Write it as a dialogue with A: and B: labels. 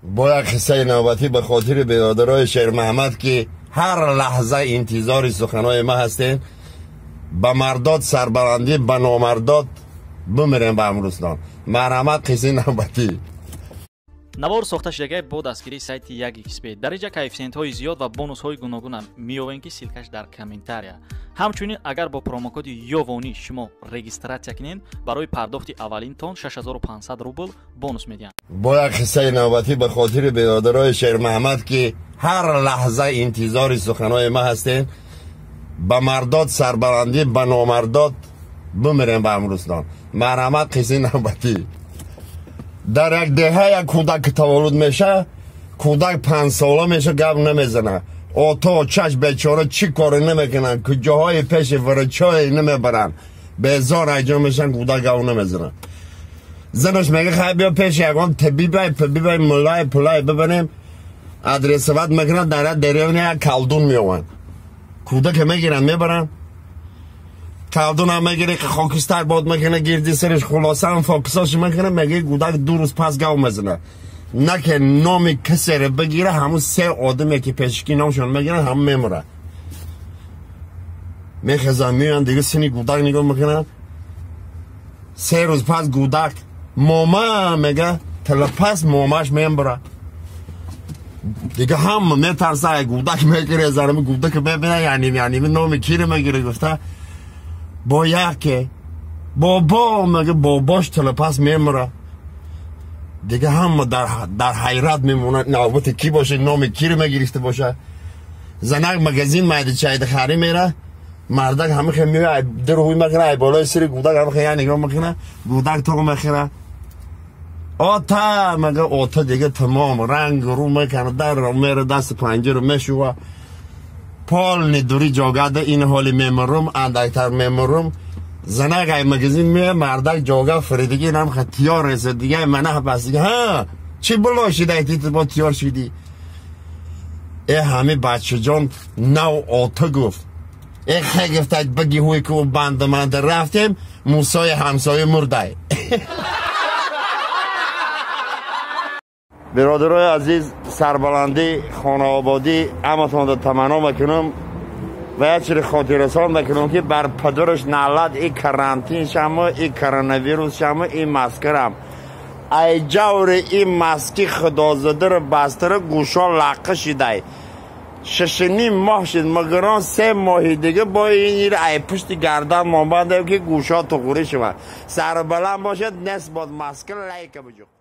A: Бо як қиссаи навбатӣ ба хотири бародарои Шермаҳмад, ки ҳар лаҳза интизори суханои ма ҳастем, ба мардод сарбаландӣ, ба номардод бимирем ба Амрустон. Марҳамат, қиссаи навбатӣ.
B: Навор сохта шудагай бо дастгирии сайти 1xb. Дар инҷа коэффисиентҳои зиёд ва бонусҳои гуногунам меёвем, ки ссылкаш дар комментария. Ҳамчунин агар бо промокоди Ёвонӣ шумо регистратсия кунед, барои пардохти аввалинтон 6500 рубл бонус медиҳанд.
A: Бо як қиссаи навбатӣ ба хотири бародарои Шермаҳмад, ки ҳар лаҳза интизори суханои ма ҳастем, ба мардод сарбаландӣ, ба номардод бимирем ба Амрустон. Марҳамат, қиссаи навбатӣ. Дар як деҳа як кӯдак таваллуд меша, кӯдак 5 сола меша, гап намезана. Ото чаш бечора чӣ коре намекунанд, куҷоҳои пеши врачое намебаранд, безор айҷо мешан, кӯдак гап намезана. Занаш мега: хай, биё пеши ягон табибай, табибай, муллай, пулай бибарем. Адресовать мекунанд, дар як деревня як колдун меованд. Кӯдака мегиранд, мебаранд, колдунам мегире, хокистар бод мекунад гирди сараш, хулосаам фокусош мекунад. Меги кӯдак 2 рӯз пас гав мезана, на ки номи касере бигира, ҳамун се одаме ки пешки номшон мегиранд, ҳама мемурад. Мехезанд, меоянд, дига сини кӯдак нигоҳ мекунанд. 3 рӯз пас кӯдак мома мега, тилапас момаш мембура. Дига ҳама метарса, кӯдак мегире, зарами кӯдака мебина, яъни номи кире мегире гуфта, бо яке бобо мега, бобош тилапас мемура. Дига ҳама дар ҳайрат мемонад, навбати ки боша, номи киро мегирифта боша. Занак магазин майда чайда хари мера, мардак ҳама хе меоя, дурҳуй мекуна, ай болои сири кӯдак ҳама хе я нигоҳ мекуна, кӯдак то мехӯра, ота мега, ота дига тамом ранг рӯ мекана, дарро мера, дасти панҷаро мешува, полный дури ҷогада ин ҳоли мемурум, андактар мемурум. Занак ай магазин мея, мардак ҷога фиридиги инам ха тиёр реса, дига мана пас дига ҳа чӣ було шидай, тит бо тиёр шидӣ. Э, ҳами бачаҷон нав ота гуфт, э хе гуфтад, баги ҳуй ку банда рафтем, мусои ҳамсоя мурдай. Бародарои азиз, сарбаландӣ, хонаободӣ ҳаматонро таманно мекунам ва як чизи хотиррасон мекунам, ки бар падараш налад и карантин шама, и коронавирус шама, и маскарам. Ай ҷаври и маски худозадаро бастара гӯшо лаққа шидай. 6.5 моҳ шид, магарон 3 моҳи дига бо ин ай пушти гардан монбандем, ки гӯшо туғурӣ шавад. Сарбаланд бошад, нест бод маска, лайка буҷуқ.